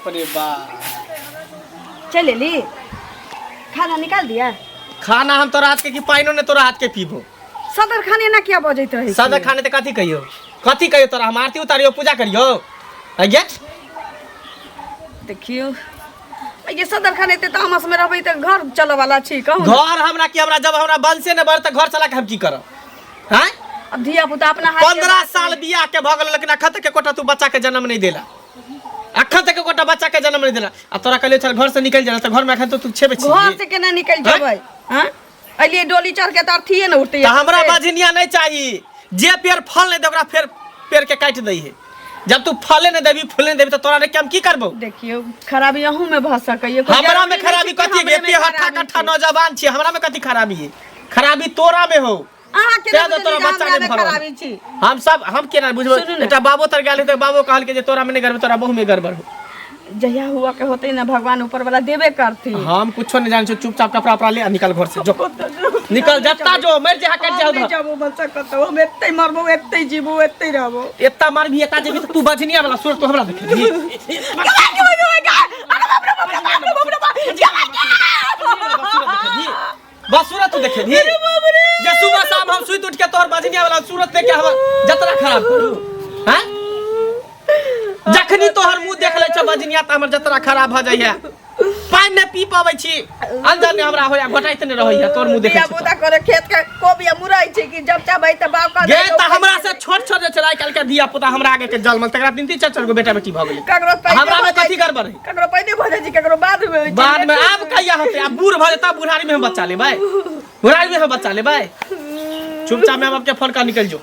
बाप रे बाप। चल एली, खाना निकाल दिया। खाना हम तोरा हाथ के की पाइनो ने तोरा हाथ के पीबो। सदर खाने ना किया बजैत रहे? सदर खाने ते कथी कहियो, कथी कहियो तोरा? हम आरती उतारियो, पूजा करियो आज्ञा। देखियो, ये सदर खाने ते तामस में रहबै त घर चले वाला छी कहू ने। घर हमरा की, हमरा जब हमरा वंशे ने बढ़ त घर चला के हम की करब? हैं? अब धिया पुता अपना हाथ के 15 बात साल बियाह के भऽ गेल, लेकिन अखन तक एकोटा तू बच्चा के जन्म नहीं देला, अखन तक एकोटा बच्चा के जन्म नहीं देला। आ तोरा कहलियो चल घर से निकल जा, त घर में अखन तो तू छेबे छी। घर से केना निकल हैं? जेबै? हैं, अलिए डोली चढ़ के त अर्थिए ने उठतै। त हमरा बझनिया नहीं चाहिए, जे पेड़ फल नहीं दे ओकरा फेर पेड़ के काटि दै है। जब तू फले नहीं देबी, फूले नहीं देबी, त तोरा के हम की करबो? देखियो, खराबी अहू में भऽ सकैए, कोई हमरा में जरूरी नहि खराबी छै कि कथी? हमरे में एते हट्ठा खराबी कट्ठा छै। नौजवान छी, हमरा में कथी खराबी है? खराबी तोरा में हो। अहाँ केना तें तो तोरा बुझलियै जे बच्चा हमरा नहि में भऽ रहल। खराबी छी? हम सब हम केना बुझबै? सुनू ने। एकटा बाबो तर गेल तऽ बाबो कहलकै जे तोरा में नहि गड़बड़, तोरा बहु में गड़बड़ हो। जहिया हुआ के होतै ने, भगवान ऊपर वाला देबे करथिन। हम कुछो नहीं जानै छी, चुपचाप कपड़ा उपड़ा ले आ निकल घर से, जो निकल जत्ता जो, मर जा, कट जा हम नहि उधर। जाबो बच्चा कतौ, हम एत्तै मरबो, एत्तै जीबो, एत्तै रहबो। एत्ता मारबी, एत्ता जेबी तऽ तू बजनिया वाला सुर तू हमरा देखेबी? बस सूरत तू देखेबी जे सुबह शाम हम सुति उठ के तोहर बजनिया वाला सूरत देख के हम जतरा खराब करू? हैं, जखनी तोहर मुंह देख लै छ बजनिया त हमर जतरा खराब भ जाइए, पानि नहि पी पाबै छी, अंदर ने हमरा होया, घोटाइत नहि रहैया तोहर मुंह देखै धिया छी पुता करे खेत के कोबी आ मुरई छै कि जब चाहबै त बाप कह गे त हमरा से छोट छोट जे छलै आइ काल्हि के धिया पुता, हमरा आगे के जलमल, तकरा तीन तीन चार चार गो बेटा बेटी भऽ गेलै। ककरो पहिने हमरा में भऽ जाइ कथी छै, गड़बड़ है? ककरो पहिने भऽ जाइ छै, ककरो बाद में होइ छै। बाद में आब कहिया होतै? आब बूढ़ भऽ जेता, बुढ़ारी में हम बच्चा लेबै, बुढ़ारी में हम बच्चा लेबै। चुपचाप माय बाप के फोन कर, निकल जो,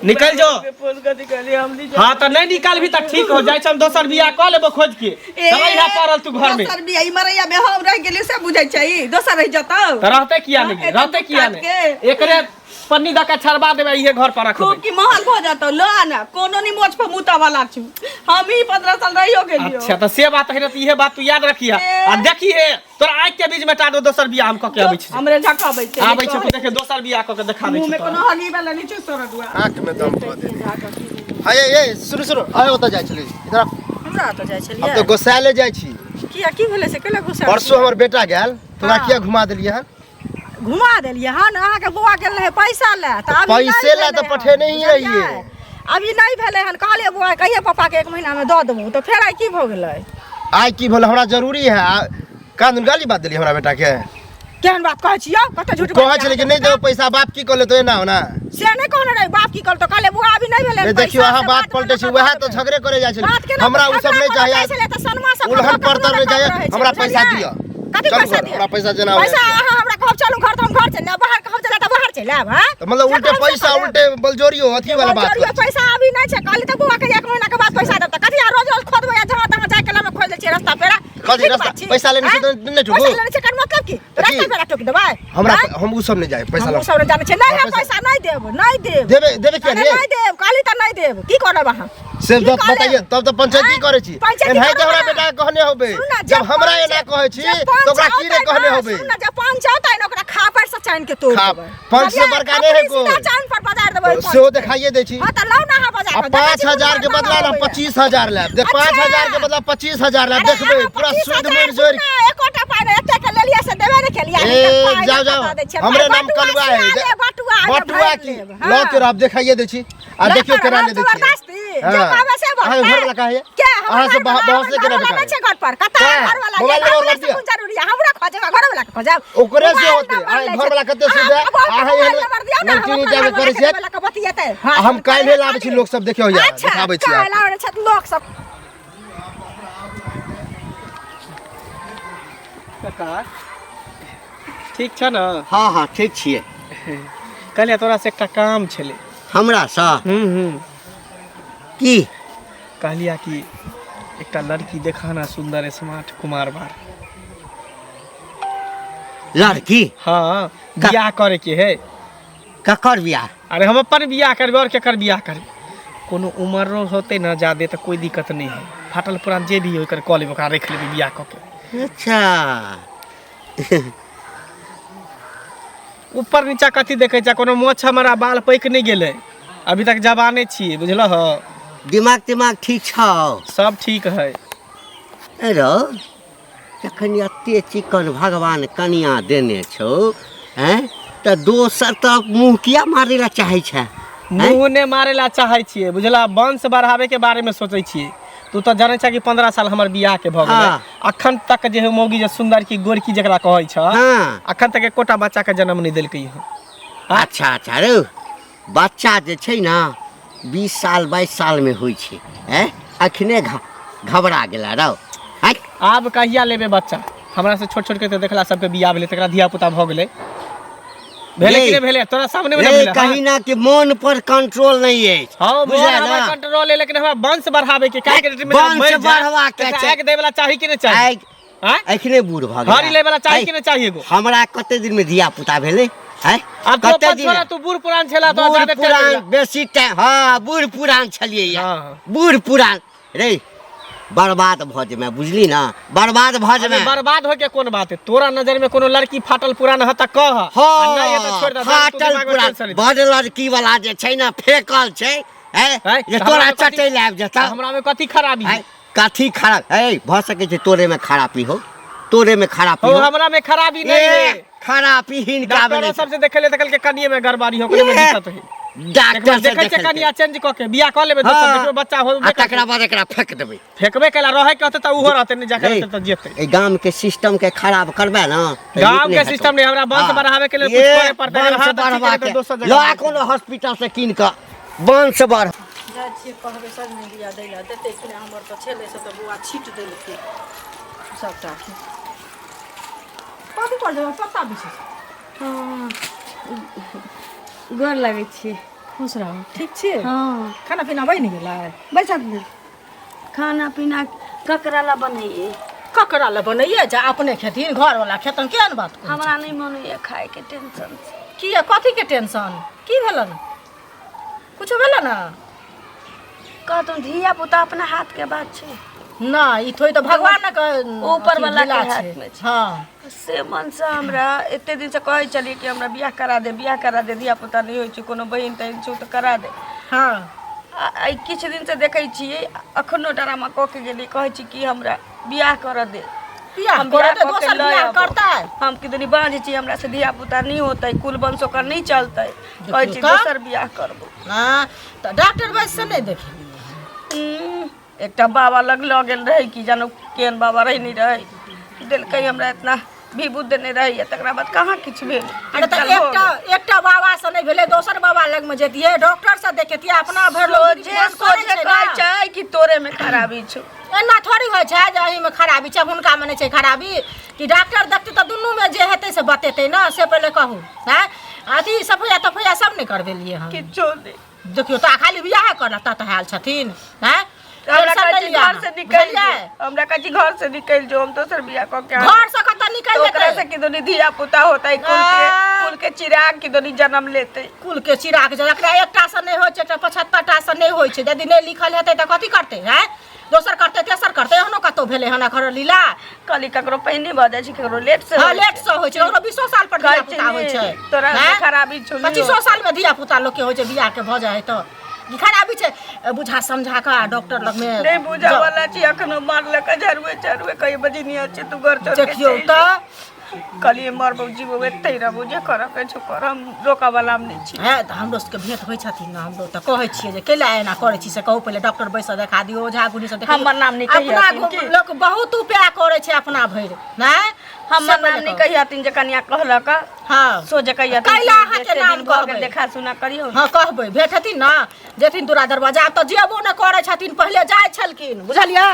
निकल जो। फोन कर, निकली हम नहीं। हाँ, तऽ नहीं निकालबी तऽ ठीक हो जाइ छै, हम दोसर बियाह कऽ लेबो खोज के। चलै यहाँ पड़ल तू घर में। दोसर बियाह? ई मरैया में हम रह गेलियो से बुझै छै, ई दोसर रह जतौ? तऽ रहते किया नहीं? हाँ, रहते किया काट नहीं? के। एकरे पन्नी दऽ के छड़बा देबै, इहे घर पर रखबै। खूब की महल भऽ जतौ। लो आना, कोनो नहीं मोछ पर मुता वाला छु, हम ही 15 साल रहियो गेलियो। अच्छा, तऽ से बात है ने, तऽ इहे बात तू याद रखिहा। ए। आ देखी हे, तोरा आँखि के बीच में टा दो, दोसर बियाह हम कऽ के आबै छी। हमरे झकाबै छै? आबै छै, देखे, दोसर बियाह कऽ के देखा दै मुंह छी में तोरा। कोनो हगी वाला नहीं छै सोरदुआ। आँख में दम कऽ दे। हाँ, ये ये सुनू सुनू, आइ ओतऽ जाइ छली, इधर आउ। हमरा ओतऽ जाइ हम छलियै? तऽ गोसाले जाइ छी। किया, की भेलै से केला गुस्सा? परसू हमर बेटा गेल तऽ ओकरा हाँ। किया घुमा देलियै हन? घुमा देलियै हन? अहाँके बौआ गेल रहै पैसा लए तऽ अभी नहि पैसे लए तऽ भेलै हन, पठेने ही बुझलियै? रहियै। अभी नहि भेलै हन। कहलियै बौआ कहियै पापाके एक महीनामे दऽ देबौ, तऽ फेर आइ की भऽ गेलै? आइ की भेल? हमरा जरूरी है। कान गाली बात देलियै हमरा बेटाके। केहन बात कहै छियौ? कते झूठ बात कहै छलै कि नहि देबै पैसा, बाप की कऽ लेतौ, एना ओना। से नहि कहने रही बाप की कहलतो। कहले बुआ अभी नहि भेलै। नहीं देखियो, अहाँ बात पलटे छी, वएह तऽ झगड़े करे जाइ छलै। हमरा उ सब नहि चाहिए, उलहन परतर नहि चाहिए, हमरा पैसा दिअ। कथी चलू पैसा घर, दिअ? हमरा पैसा जेना पैसा अहाँ हमरा कहब चलू घर तऽ हम घर चलि आयब, बाहर कहब चलि तऽ बाहर चलि आयब। हाँ, तऽ मतलब उल्टे पैसा उल्टे बलजोरियो अथी वाला बात बलजोरियो? पैसा अभी नहि छै। कहली तऽ बौआ के एक महीना के बाद पैसा देब, तऽ कथी रोज रोज खोदबै? आ जहाँ तहाँ जाय के लमे खोलि दै छियै रस्ता पेरा। कथी ठीक रास्ता? बात छी। पैसा लेने छै आँय? तऽ नहि ठोकू? पैसा लेने छै एकर मतलब की? तऽ की? रास्ता पेरा टोकि देबै? हमरा आँय? हम उ सब नहि जाए पैसा हम लऽ ओ सब नहि जानै छियै। नहि हाँ, है पैसा नहि देब, नहि देब। देबे, देबे किया अरे रे? नहि देब कहली तऽ नहि देब। की करब अहाँ? से की जब कहले? बताइए तब तऽ पंचायती आँय? करै छी। पंचायती एनाहिते करब हमरा अहाँ। बेटा के कहने होबे। सुनू ने, जब हमरा पंच- एना कहै छी जे तऽ पंच ओकरा की रे औतै कहने ने, होबे? सुनू ने, जे पंच औतै ने ओकरा खापड़ से चानि के तोड़ देबै। पंच से बुझलियै? बड़का नहि है खापड़ी कोइ। सीधा चानि पर बजार देबै ओहि पंच सेहो के। देखाइए दै छी। हाँ तऽ लाउ ने अहाँ बजार आ कऽ। देखै पाँच छी हजार के कोन बदला ने अबैया। 25,000 लेब देख। अच्छा। 5,000 के बदला 25,000 लेब। अरे देखबै अहाँ पूरा 25,000 सूद मुड़ जोड़ि। सुनू ने, एकोटा पाइ नहि, एतेक के लेलियै से देबे नहि केलियै। ए, एकर पाइ जाओ नहि जाओ, बता दै छियै। हमरे पाइ नाम बटुआ कलुआ है। सिया लेब, बटुआ अहाँके बटुआ भरि की लेब, लऽ हाँ। के रहब, देखाइए दै छी आ लऽ देखियौ के केना रहब नहि दै छियै। जबरदस्ती, जे हाँ। कहबै से अहाँके भरतै। घरवला कहाँ ये? के? हमर अहाँ से घरवला- बहस नहि हमर केना घरवला बेकार नहि छै घर पर। कतऽ कहाँ? घरवला ये? मोबाइल नंबर घरवला लऽ से दिअ। कोन जरूरी है? हमरा खोजब, घरवला के खोजब। ओकरे से मोबाइल होतै। नंबर अहाँ लै छै। घरवला कते अहाँ सुध है? अपन अहाँ मोबाइल एहन नंबर दियौ ने, हम लड़की अपना जाबे घरवला करै के छियै। देबै लऽ कऽ बतियेतै। हाँ, आ हम काल्हि लाबै छी, लोक सब देखियौ या अच्छा, देखाबै छी काल्हि आबै छथि लोक सब। काका, ठीक छ ने? हँ हँ, ठीक छियै। कहलियै तोरा से एकटा काम छलै। हमरासँ? हूँ हूँ। की? कहलिया कि एकटा लड़की देखाना, सुंदर, स्मार्ट, कुमार बार। लड़की? हाँ, बियाह करे के है। ककर बियाह? अरे हम अपन बियाह करबै, और केकर बियाह करबै? कोनो उमरो होतै ना जादे तऽ कोई दिक्कत नहीं है, फाटल पुरान जे भी हो, ओकर कऽ लेबै, ओकरा राखि लेबै बियाह कऽ के। अच्छा। ऊपर नीचा कथी देखै छै? कोनो मोछ हमरा बाल पैक नहि गेलै अभी तक, जवाने छियै, बुझलह? दिमाग तिमाग ठीक छौ? सब ठीक है। रौ जखन एते चिकन भगवान कनिया देने छौ हैं तऽ दोसर तऽ मुँह किया मारै लए चाहै छै मुँह नहि मारै लए चाहै छियै बुझला वंश बढ़ाबै के बारे में सोचै छियै तू तऽ जानै छ कि 15 साल हमर बियाह के भऽ गेलै अखन तक जे है मौगी जे सुंदर की गोरकी जकरा कहै छ अखन तक एकोटा बच्चा के जन्म नहि देलकै हँ अच्छा अच्छा रौ बच्चा जे छै ने 20 साल 22 साल में होइ छै हैं अखने घबरा गेला रौ आब कहिया लेबै बच्चा हमरा से छोट छोट के तऽ देखला सबके बियाह भेलै तकरा धिया पुता भऽ गेलै भेलै कि नहि भेलै तोरा सामने मे भेलै कहीं ना कि मन पर कंट्रोल नहीं अछि हां बुझला ना कंट्रोल है लेकिन हमरा वंश बढ़ावे के काहे के वंश बढ़वा के छै आग देय वाला चाही कि नहि चाही आग अखने बूढ़ भ गेल हरी ले वाला चाही कि नहि चाही एगो हमरा कते दिन में धिया पुता भेलै हैं आब कते दिन छोड़ा तू बूढ़ पुरान छला तो ज्यादा पुरान बेसी टाइम हां बूढ़ पुरान छलियै बूढ़ पुरान रे बर्बाद भऽ जेबै बुझली ना बर्बाद भऽ जेबै बर्बाद होय के कोन बात है तोरा नजर में कोनो लड़की फाटल पुरान ह त कह हां नहीं त छोड़ दे फाटल पुरान बड़ लड़की वाला जे छै ना फेकल छै हैं जे तोरा चटै ले आबि जेता हमरा में कथी खराबी है कथी खराब है भऽ सकै छै तोरे में खराबी हो तोरे में खराबी हो हमरा में खराबी नहीं है खराबी हिनका में डॉक्टर सबसे देखे ले त कहलकै कनिए में गड़बड़ी हो ओकरे में दिक्कत है डॉक्टर से देखै छै कनिया चेंज कऽ के बियाह कऽ लेबै दोसर देखबै बच्चा हो आ तकरा बाद एकरा फेंक देबै फेंकबे केला रहै के होतै तऽ उहो रहतै नहि जाके रहतै तऽ जेतै एहि गाम के सिस्टम के खराब करबै ना गाम के सिस्टम नहि हमरा वंश बढ़ावे के लेल कुछ करे पड़तै अगर वंश बढ़वा के दोसर जगह लऽ कोनो हॉस्पिटल से कीन कऽ वंश बढ़ जाइ छियै कहबै सजमनि बिया दै लए देतै कि नहि हमर तऽ छलै से तऽ बौआ छीट देलकै सभटा कथी पर जेबै पत्ता बिछै हँ गोर लगै छी खुश रहू ठीक छी हँ खाना पीना बनि गेलै बैसत ने खाना पीना ककरा ला बनैये ककरा लए बनैये जे अपने खेथिन घरवला खेतन केहन बात कहै हमरा नहि मन होइए खायके टेंशन से किया कथीके टेंशन की भेलन कुछो भेलन कहतहुँ धिया पुता अपना हाथके बात छै ना ई थोड़ी तऽ भगवानक ऊपर वाला के लीला हाथ छै। में छै। हँ से मनसँ हमरा एते दिनसँ कहै छलियै कि हमरा बियाह करा दे बियाह करा दे धिया पुता नहि होइ छै कोनो बहिन तहिन छौ तऽ करा दे हँ आ एहि किछु दिनसँ देखै छियै अखनो ड्रामा कऽ के गेलियै कहै छी कि हमरा बियाह करऽ दे बियाह हम करऽ बियाह दे कऽ के दोसर लऽ बियाह आबो। करतै हम किदनी बाँझ छी हमरा से धिया पुता नहि होतै कुल वंश ओकर नहि चलतै कहै छी तऽ? दोसर बियाह करबो हँ तऽ डॉक्टर वैद्य से नहि देखेलियै एकटा बाबा लग लऽ गेल रहै कि जानो केहन बाबा रहै नहि रहै देलकै हमरा इतना विभूत देने रहैए तकरा बाद कहाँ किछु भेल अरे तऽ एकटा एकटा बाबा से नहि भेलै दोसर बाबा लग मे जैतियै डॉक्टर से देखेतियै अपना भरि लोक सोझे विश्वास करै सोझे छै कहै ने। छै कि तोरे में खराबी छौ एना थोड़ी होइ छै जे एहिमे खराबी छै हुनकामे नहि छै खराबी कि डॉक्टर देखतै तऽ दुनूमे जे हेतै से बतेतै ने से पहिले कहू आँय अथी सफैया तफैया सब नहि करबेलियै हन किछो नहि देखियौ तऽ खाली बियाह करऽ तत आयल छथिन आँय हमरा टेंशन कहै नहि छै लिअ घर अहाँ, से निकलि बुझलियै? जो हमरा कहै छै घर से निकलि जो हम दोसर बियाह कऽ के आनब। घर से कतऽ निकलि तऽ ओकरा जेतै से किदोनी धिया पुता होतै कुल के आ। कुल के चिराग किदोनी जन्म लेतै कुल के चिराग जे एकरा एकटा से नहि होइ छै एकटा 75 टा से नहि होइ छै यदि नहि लिखल हेतै तऽ कथी करतै आँय दोसर करतै तेसर करतै एहनो कतौ भेलै हन एखन लीला कहली ककरो पहिने भऽ जाइ छै ककरो लेट से हँ होइ लेट छै। से होइ छै ओकरो 20 साल पर कहै धिया पुता छै होइ छै ने, तोरा आँय? खराबी छौ लियौ। 25 साल में धिया पुता लोक के होइ छै बियाह के भऽ जाइ है तऽ ई खराबी छै बुझा समझा कऽ आ डॉक्टर लग में नहि बुझऽ वाला छी अखनो मारलक झरुए झरुए कहियो बजनिया छै तू घर छोड़ के देखियौ चलि तऽ जो। कहलियै मरबौ जीबौ एतै रहबौ जे करऽ के छौ कर हम रोकऽ वाला हम नहि छी है तऽ हमरो सबके भेंट होइ छथिन ने हमरो तऽ कहै छियै जे कैला एना करै छी से कहू पहिले डॉक्टर बैस देखा दियौ ओझा गुनी से देखा दियौ। हमर नाम नहि अपना कहियथिन की? लोक बहुत उपाय करै छै अपना भरि नहि हमर नाम नहि कहियथिन जे कनिया कहलक हँ सोझे कहियथिन कैला कि अहाँके एते नाम दिन भऽ गेल कहबै? देखा सुना करियौ हँ कहबै भेंट हेथिन ने जेथिन दूरा दरवाजा आब तऽ जेबो नहि करै छथिन पहिले जाइ छलखिन बुझलियै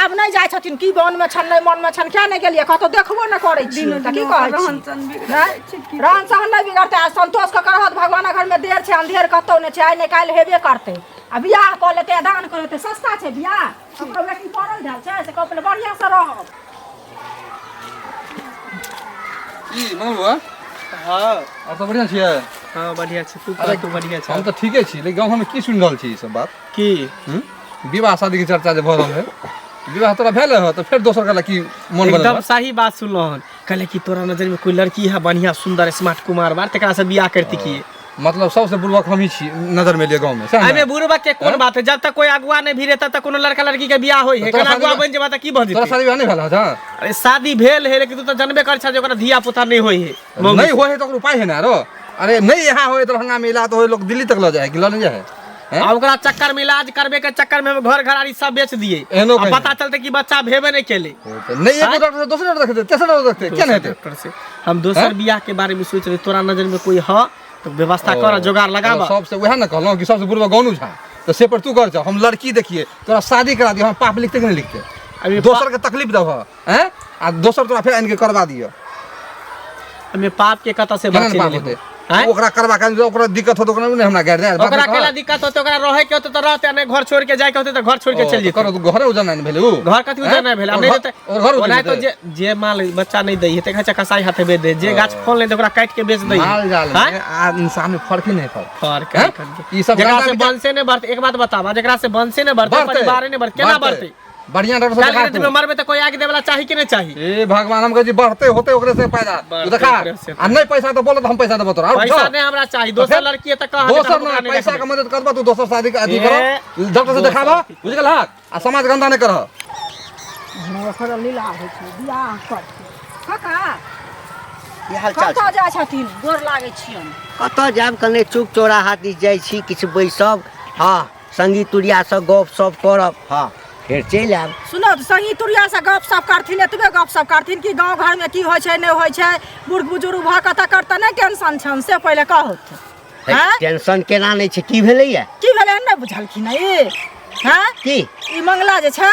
आब नहि जाइ छथिन की मनमे छनि नहि मनमे छनि किया नहि गेलियै कतौ देखबो नहि करै छियै तऽ की कहै रहन छी सहन बिगड़ल नहि? जाइ छै की रहन सहन नहि बिगड़तै आ संतोष कऽ के रहत भगवानक घरमे देर छै अन्धेर कतौ नहि छै आइ नहि काल्हि हेबे करतै आ बियाह कऽ लेतै आ दान कऽ लेतै सस्ता छै बियाह ककरो बेटी पड़ल धयल छै से कहू पहिले बढ़िआँसँ रहब की मंगल बुआ हाँ और सब बढ़िआँ छियै हाँ बढ़िया छै तू कह तू बढ़िया छै हम तऽ ठीके छी लेकिन गाँव घरमे की सुनि रहल छी ई सब बात की हम्म? विवाह शादीके चर्चा जे भऽ रहल है विवाह तोरा भेल है तऽ फेर दोसर कहला की मन बनल एकदम सही बात सुनलहुँ हन कहले कि तोरा नजर में कोई लड़की है बढ़िया सुंदर स्मार्ट कुमार बार तकरा से बियाह करती की मतलब सबसे बुड़बक हम ही छी नजर में लिए गांव में, सएह ने? एहिमे बुड़बक के कोन बात है? जब तक कोई अगुआ नहीं भिड़े तब तक कोनो लड़का लड़की के बियाह होई है। तोरा केना शादी अगुआ बन जेबा त की भऽ तोरा जेतै? शादी विवाह नहीं भेल हँ? अरे शादी भेल है, लेकिन तू तऽ जानबे कर छा जे ओकरा धिया पुता नहीं होई है। मौगी नहीं होए है तो ओकर उपाय है ना रो। अरे नहीं यहाँ होए दरभंगा में इला तो होए लोग दिल्ली तक ल जाए कि ल नहीं जाए? हैं? आ ओकरा चक्कर में इलाज करबे के चक्कर में हम घर घरारी सब बेच दिए। एहनो आ कहीं। पता चलते कि बच्चा भेबे नहीं केले। तो नहीं एगो डॉक्टर से दोसर डॉक्टर देखते, तेसर डॉक्टर देखते, क्या नहीं हेतै? डॉक्टर से हम दोसर बियाह के बारे में सोच रहे, तोरा नजर में कोई ह तो व्यवस्था कर, जोगाड़ लगाब। सबसे वएह ने कहलहुँ कि सबसे बुढ़वा गौनू झा, तो से पर तू कर जा, हम लड़की देखिए तोरा शादी करा दियो, हम पाप लिखते कि नहीं लिखते? अभी दोसर के तकलीफ दबह हैं आ दोसर तोरा फेर आनि के करवा दियो। हमें पाप के कतऽ से केना बचे पाप लेले होतै? हैं? ओकरा करवा के ओकरा दिक्कत होतै, ओकरा नहि हमरा गारि दे, बात ओकरा नहि केला कहऽ। दिक्कत होतै? ओकरा रहै के होतै तऽ रहतै, आ नहि घर छोड़ के जाय के होतै तऽ घर छोड़ के ओ, चलि तऽ जेतै। करो तऽ घरे उजरना नहि भेलै उ? घर कथी उजर नहि भेलै? आब नहि और देतै और घर उजर ओनाहि तऽ जेतै? जे जे माल बच्चा नहि दै है तकरा कसाई हाथे बेच दे, जे गाछ फल नहि दे ओकरा काटि के बेच दै है। माल जाल हैं? में आ इंसान में फर्क ही नहीं फर्क। फर्क हैं? है, फर्क। ई सब जकरा गंदा से विचार- वंशे नहि बढ़तै, एक बात बताबा, जकरा से वंशे नहि बढ़तै, बढ़तै। परिवारे नहि बढ़तै, केना बढ़तै? बढ़िया डॉक्टर से काल्हि देखा के दिन में तू। मरबे तऽ कोई आगि देवला चाही कि नहि चाही? ए भगवान, हम कहै छी बढ़ते होते ओकरे से पैदा। तू बढ़तै देखा ओकरे से। आ नहीं पैसा तो बोलो तो हम पैसा देबो तोरा। और पैसा छौ? नहीं हमरा चाही, दोसर फिर? लड़की है तऽ कह, दोसर ना पैसा के मदद करबा तू, दोसर शादी के अथी ए, कर, डॉक्टर से देखाबा, बुझ गेल हक? आ समाज गंदा नहीं करह। ओकर लीला होइ छै बियाह करतै। काका की हाल चाल? कतऽ जाइ छथिन? गोर लागै छियनि। कतऽ जायब? कने चौक चौराहा दिस जाइ छी, किछु बैसब, हँ, संगी तुरियासँ गप सप करब, हँ, फेर चलि आयब। सुनो तऽ, संगी तुरियासँ गप सप करथिन, एतबे गप सप करथिन कि गाँव घरमे की होइ छै नहि होइ छै? बूढ़ बुजुर्ग भऽ कऽ तकर तऽ नहि टेंशन छनि, से पहिले कहत। हे, हँ? टेंशन केना नहि छै? की भेलैया? की भेलै हन नहि बुझलखिन ई? हँ? की? ई मंगला जे छै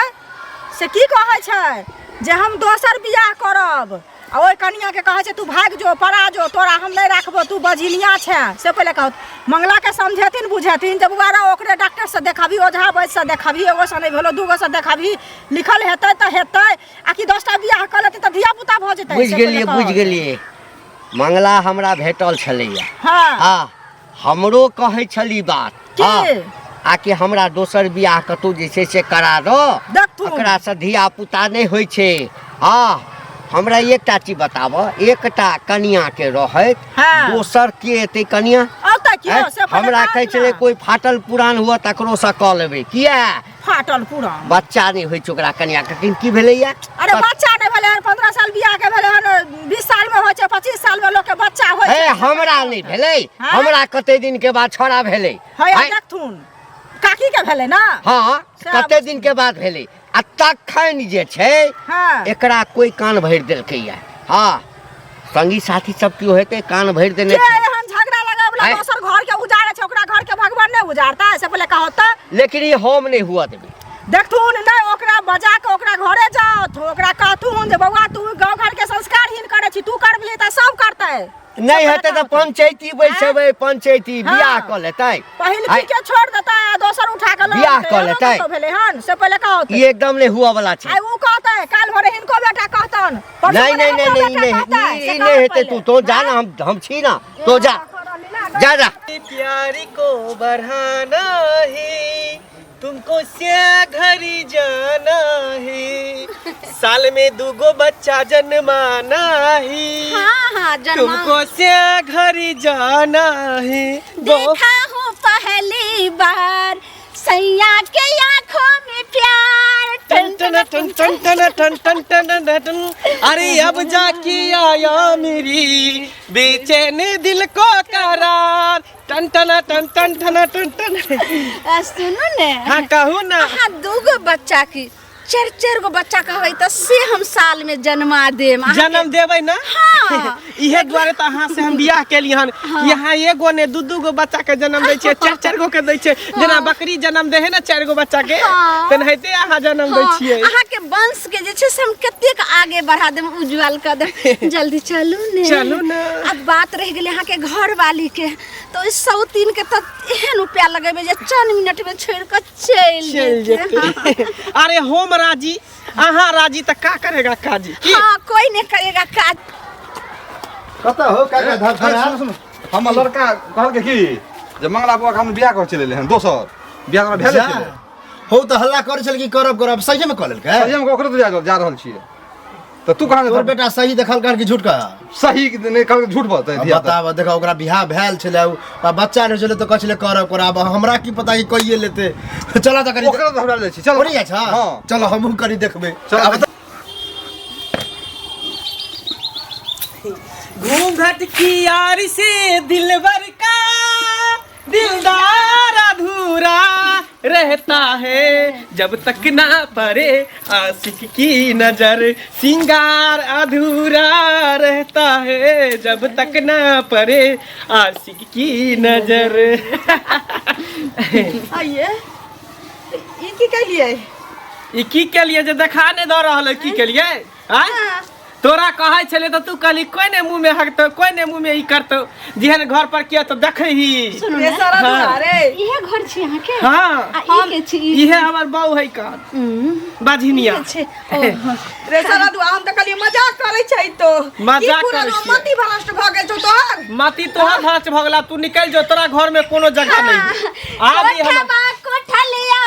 से की कहै छै जे हम दोसर बियाह करब, आ ओहि कनियाके कहै छै तू भागि जो, पड़ा जो, तोरा हम नहि राखबो, तू बझिनिया छै। से पहिले कहत। मंगलाके समझेथिन बुझेथिन जे बौआ रे, ओकरे डॉक्टरसँ देखाबी, ओझा वैद्यसँ देखाबी, एगोसँ नहि भेलो दूगोसँ देखाबी, लिखल हेतै तऽ हेतै, आ कि 10टा बियाह कऽ लेतै तऽ धिया पुता भऽ जेतै। बुझि से पहिले गेलियै, बुझि कहत। गेलियै। मंगला हमरा भेटल छलैया। हँ। हँ, हमरो कहै छली बात। की? हँ, आ कि हमरा दोसर बियाह कतहु जे छै से करा दो, देखथुन। एकरासँ धिया पुता नहि होइ छै। हँ, हमरा एकटा चीज बताब, एकटा कनिया के रहैत हँ। दोसर के एतै कनिया? औतै कियो? हैं? से पहिले हमरा कहत कहै छलै ने। कोई फाटल पुरान हुआ तकरोसँ कऽ लेबै। किया? फाटल पुरान? बच्चा नहि होइ छै ओकरा कनिया के। लेकिन की भेलैया? अरे बच्चा नहि भेलै हन, 15 साल बियाह के भेलै हन, 20 साल में होइ छै, 25 साल में लोक के बच्चा होइ हे छै। हमरा नहि भेलै। हँ? हमरा कते दिन के बाद छोड़ा भेलै। है हैं? देखथुन, काकी के भेलै ना? हँ, सएह। कते दिन के बाद भेलै, आ तखन जे छै हँ। एकरा कोई कान भरि देलकैया। हँ, संगी साथी सब केओ हेतै, कान भरि देने के छै। एहन झगड़ा लगाबला आँय? दोसर घर के उजाड़े छै, ओकरा घर के भगवान नहि उजाड़तै? से पहिले कहत तऽ। लेकिन ई हम नहि हुआ देबै। देखथुन नहि, ओकरा बजा के ओकरा घरे जाओ, ओकरा कहथुन जे बौआ, तू गाँव घर के संस्कारहीन करै छी, तू करबिही तऽ सब करतै। नहि हेतै तऽ पंचायती बैसेबै, पंचायती। हँ। बियाह कऽ लेतै। पहिल आँय? के छोड़ देतै आ दोसर उठा के लऽ बियाह लेतै, कऽ एहनो लेतै। कतौ भेलै हन? से पहिले कहत। ई एकदम नहि हुआ वाला छै। आइ उ कहतै, काल्हि भोरे हिनको बेटा कहतन, परसू नहीं भोरे नहीं नहीं हमरो नहीं बेटा नहीं कहतै, ई से नहीं कहत हेतै। तू पहिले। तो जा ना, हम छी ना, तो जा जा जा। प्यार को बढ़ाना है, तुमको से घर जाना है, साल में दूगो बच्चा जन्माना है। हाँ हाँ, जन्मा तुमको से घर जाना है। देखा हूँ पहली बार सैया के आंखों में प्यार। टन टन टन टन टन टन टन टन टन टन। अरे अब जाके आया मेरी बेचैन दिल को करार। टन टन टन टन टन टन टन। सुनू ने। हाँ, कहू ना। अहाँ दूगो बच्चा की चारि चारि गो बच्चा कहबै तऽ से हम साल में जन्मा देम अहाँके। जन्म देबै ना? हाँ। इहे दुआरे तऽ अहाँ से हम बियाह केली हन। यहाँ एगो ने दू दू गो बच्चा के जन्म दै छै, चारि चारि गो के दै छै। जेना बकरी जन्म दै है ने चारि गो बच्चा के, हाँ। तेनाहिते अहाँ जन्म दै हाँ, छियै। अहाँके वंश के जे छै से हम कतेक आगे बढ़ा देम, उज्जवल कऽ देम। जल्दी चलू ने। चलू ने। अब बात रहि गेलै अहाँके घरवाली के, तऽ ओहि सौतीन के तऽ एहन उपाय लगेबै जे चंद मिनट में छोड़ि कऽ चलि चलि जेतै। जेतै। अरे हम राजी, अहाँ राजी तऽ का करेगा काजी की? हाँ, कोई नहीं करेगा काज। कतऽ हो काका धर सुनू, सुनू। हमर लड़का कहलकै की जे मंगला बौआ के हम बियाह कर चलि एलै हन, दोसर बियाह तोरा भेले जा। छलै? हो तऽ हल्ला करै छल कि करब करब, सही में कऽ लेलकै? सही हम ओकरे तऽ जा जा रहल छियै। तो तू कहाँ तोर बेटा सही देखल कर कि झूठ कह सही नहीं कल झूठ बोलते अब बताब देखा ओकरा बियाह भेल छलै आ बच्चा नहि छलै तऽ कहै छलै करब करब हमरा की पता कि कहिए लेते चल तऽ कनी ओकरा तऽ हमरा जाइ छी चल ओने जाइ छ हां चल हमहूँ कनी देखबै चल। आब घूंघट की यारी से दिलबर का दिलदार अधूरा रहता है जब तक ना पड़े आशिक की नजर सिंगार अधूरा रहता है जब तक ना पड़े आशिक की नजर। आइए ई की केलिए? ई की केलिए जे देखा नहीं दऽ रहल है की केलिए? आँय? तोरा कहै छलै तऽ तू कहली कोइ ने मुँह में हगतौ कोइ ने मुँह में ई करतौ जेहन घर पर किया तऽ देखही। रे सारा दुआरे इहे घर छी अहाँके? हाँ। आ ई के छी? इहे हमर बहू है कान बाझिनिया छै। ओ रे सारा दुआ हम तऽ कहलियै मजाक करै छै तो मजाक की पूरा करै छियै। मति भ्रष्ट भऽ गेल छौ तोहर। मति तोहर भ्रष्ट भऽ गेला तू निकलि जो तोरा घर में कोनो जगह नहीं। आब ई हमर कोठबा कोठलिया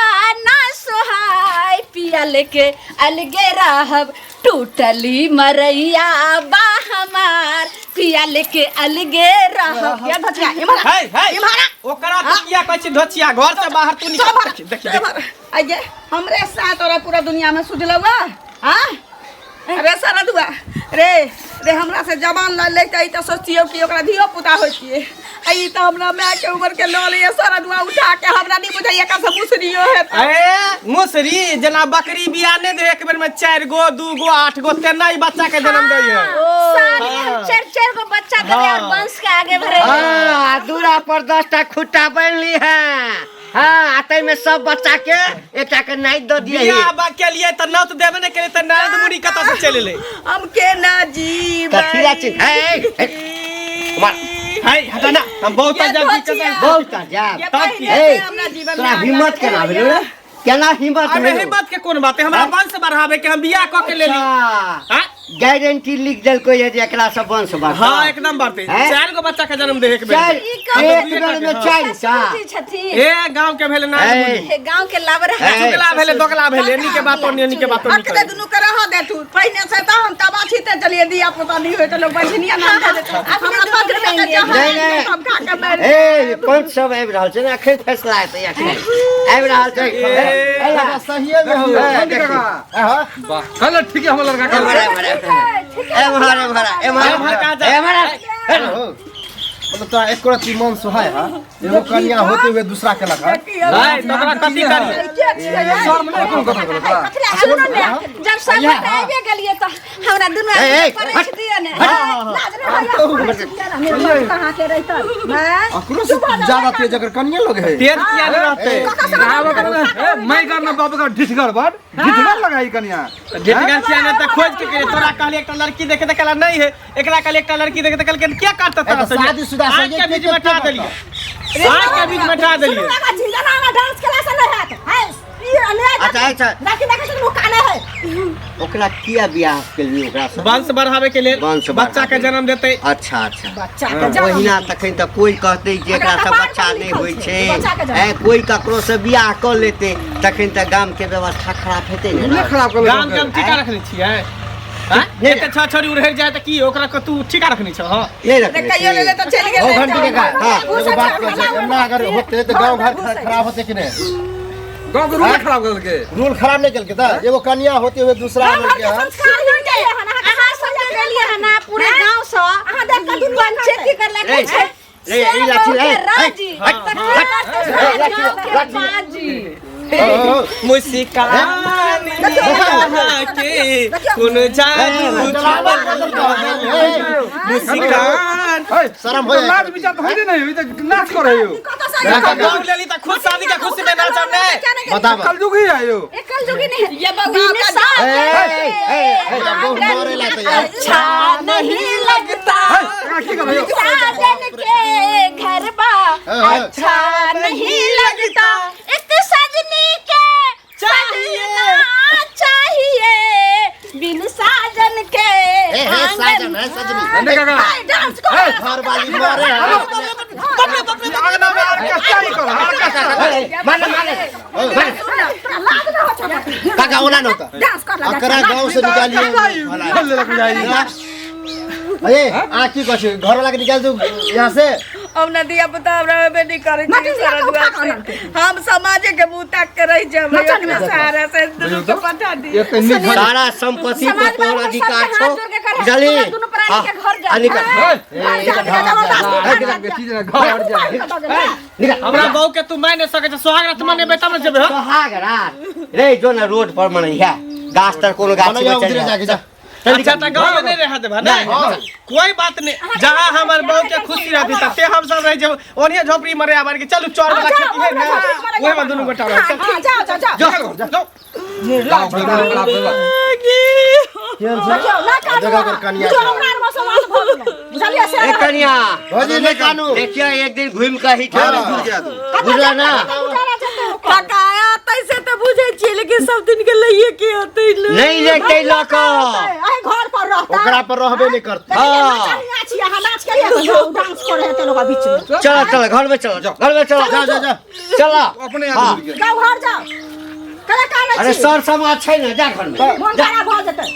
ना सोहाय पिया लेके अलगे रहब टूटली मरैया बा हमार पिया लेके अलगे रहब। ये धचिया इम्हर हे हे इम्हर ओकरा तू किया कहै छी धचिया घर से बाहर तू निकल। देखी देखी इम्हर आइए हमरे साथ तोरा पूरा दुनिया में सुझलौआ हां अरे सारा दुआ रे रे हमरा से जवान ल लेते तऽ सोचियो कि ओकरा धियो पुता होइतियै आ ई तऽ हमरा माय के उम्र के लऽ लैए सारा दुआ उठा के हमरा नहीं बुझाइए एकर से मुसरियो हेतै। ए मुसरी जेना बकरी बिया नहि दे एक बेर में 4 गो 2 गो 8 गो तेना ही बच्चा के जन्म दै है। साल में हम 4-4 गो बच्चा देबै और वंश के आगे बढ़े। हाँ दूरा पर 10टा खुट्टा बनली है। हाँ आ में सब बच्चा के एकटा के नाइट दऽ दिए। बियाह बा के लिए तऽ नौत देबे नहि केलियै तऽ नारद मुनि कतऽ से चलि एलै? हम केना जीबै? कथी ला चिन्ह? हे, हे, हे हटा ना हम बहुत ये जल्दी धोतिया। कतऽ बहुत अजाब। ये तब पहिले की? से हमरा जीवन में तोरा आग हिम्मत लागल केना रहैए। भेलौ रे? केना हिम्मत अरे भेलौ? हिम्मत के कोन बात है हमरा वंश बढ़ावे के हम बियाह कऽ के लेली। अच्छा। गारंटी लिख देलको ये जे एकरा से वंश बढ़तौ। हाँ एकदम बढ़ते। हैं? 4 गो बच्चा के जन्म दे एक बेर। चारि एक बेर में 4 टा। ससुरजी छथिन। ए गांव के भेले नारद मुनि। हे गांव के लाबर हे। चुगला भेले दोगला भेले एनी के बातो एनी के बातो अकरे दुनू के रह दे तू पहिने से तऽ हम तबा छी तऽ चलिए दिया पुता नहीं होय तऽ लोग बझनिया नाम दे देतौ। हमरा 5 रुपया के जहर नहीं, नहीं। हम खा के मरि ए पंच सब आबि रहल छै ने अखन फैसला हेतै अखन आबि रहल छै। ए, सहिए में हो। काका वाह कल ठीक है हमर लड़का कल एम्हर एम्हर एम्हर एम्हर एम्हर कहाँ जा? एम्हर मतलब तोरा एको रत्ती मन सोहाय है एगो कन्या होते हुए दूसरा के लगा। नहीं तो ओकरा कथी करियै? शर्म नहीं कोनो कथा करो तोरा। सुनू ने जब सब गोटा आबि गेलियै तऽ हमरा दुनू ए, ए, आदमी परैख दिअ ने। लाज नहि होइए कहाँ के रहितै? हैं? अकरो से ज्यादा तेज अगर कन्या लोग है तेज किया नहीं रहते? ए मैं करना बाप का ढिठगर बड़ ढिठगर लगाई कन्या। ढिठगर किया नहीं तऽ खोज के करियै। तोरा कहली एकटा लड़की देखे तऽ कहला नहीं है एकरा कहली एकटा लड़की देखे तऽ कहलकै क्या करता तोरा से? शादीशुदा से आग के बीच में बैठा देलियै। आग के बीच में बैठा देलियै। सुनू बाबा, झिंगना हमरा डांस केला से नहि हैत। हैं? ई अनेक अच्छा, अच्छा। देखी देखी सुनू काने है। ओकरा किया बियाह केलियै ओकरा से? वंश बढ़ावे के लेल वंश बच्चा के बढ़ावे। जन्म देतै। अच्छा अच्छा बच्चा के जन्म। ओहिना तखन तऽ कोइ कहतै जे एकरा से कपार बच्चा पर नहि लिखल होइ छै, छै बच्चा के जन्म। ए कोइ ककरो से बियाह कऽ लेतै तखन तऽ गाम के व्यवस्था खराब हेतै ने। ने खराब कर गाम के हम ठीका रखने छियै। हाँ? एते छह छोरी उड़ै जाय तऽ की ओकरा के तू ठीका रखने छह? हाँ। नहि रखने रे कहियो छी। लेले तऽ चलि गेलै। घंटी के का? हाँ। एगो बात कहै छै एना अगर होते तऽ गांव घर खराब होते कि नहीं? गांव के रूल खराब कर के रूल खराब नहीं केलकै तऽ एगो कन्या होते हुए दूसरा लड़के है। संस्कार ही नहि हन अहाँ सब जे गेलियै हन ना पूरे गांव सँ अहाँ देख कऽ दुनिया पंचायती करलकै रे, छै। रे, ई लाठी, से ए, गाँव के राजी, ए, तऽ की करतै से गाँव के बाजी। मुस्कान के कोन जादू मुस्कान शर्म हो लाज विचार तऽ होइते नहि ई तऽ नाच करै हो। गाँव लेली तऽ खुद शादी के खुशी में नाचब नहि। बताब कलयुग ही आयो। एकल जोगी नहीं ये बउआ बिन का साजन ए, ए, ए, बहुत मारे ला तैयार। अच्छा नहीं लगता एकरा की करै हो? साजन के घर बा अच्छा नहीं लगता एक सजनी के चाहिए चाहिए बिन साजन के ए, हे, आंगन साजन, है सजनी। नहीं काका। हाय, डांस कर। घर वाली मारे है। आंगना में ऑर्केस्ट्रा ही कर, ऑर्केस्ट्रा। माने माने तोरा लाज न होइ छौ। काका ओना न होता। डांस कर ला। अकरा गांव से निकालिए। खोल लेलक बुझाइ। अरे आ की कहै छी, घर वाला के निकाल दू यहाँ से। हम न धिया पुता हमरा हेबे नहीं करे मटिन धिया के उठा के आनल। हम समाजे के मुंह ताक के रह जाब, नचन ओकरा में। सहारा से दुनू के पठा दी। एक नीक घर। सारा संपत्ति पर समाज तोहर बाबू अधिकार सबके छौ हाथ जोड़ के करे, बुझलही? तोरा दुनू प्राणी के घर जा। आ, निकल। हे, घर जा, जबरदस्ती के चीज ना घर जा। निकल। हमरा बहू के तू मान नहीं सकै छ, सुहाग रात मनेबै तब ने जेबै हम। सोहाग रात रे, जो ना रोड पर मनैहा, गाछ तर कोनो गाछ मनैया उधरे जाके जा। अच्छा त गाँव में नहीं रह देबा नहीं, कोई बात नहीं, जहाँ हमर बहू के खुशी रहती तते हम सब रह जेब, ओनिए झोपड़ी में रह के चलू चौर वाला खेती है ना, ओहे में दुनू गोटा रह। चल। हाँ, जाओ जाओ जाओ। जाओ जाओ। देखियौ, नहि कानू देखा ओकर अहाँ। कनिया बुझियौ, छै। हमरा आरमे समाज भऽ गेलै। बुझलियै से? ए कनिया, भौजी नहि कानू। देखियो एक दिन घूमि कऽ ही हाँ। बुझला ना? गुजारा जेतै ओकर। काका आतै से तऽ बुझै छियै, लेकिन सब दिन के लइए के अतै ने। नहीं लेते लऽ कऽ। एहि घर पर रहतै। ओकरा पर रहबे नहि करतै। हाँ। नचनिया छी अहाँ, नाच के लिए जाउ, डांस करे हेतै लोक बीच में। चल चल घर में चल, घर में चल। जा जा जा। चल। अपने हाँ। आदमी। जाउ घर जाउ। कने कानै अरे छी? सर समाज छै ने, जा घर में। मोन खराब भऽ जेतै।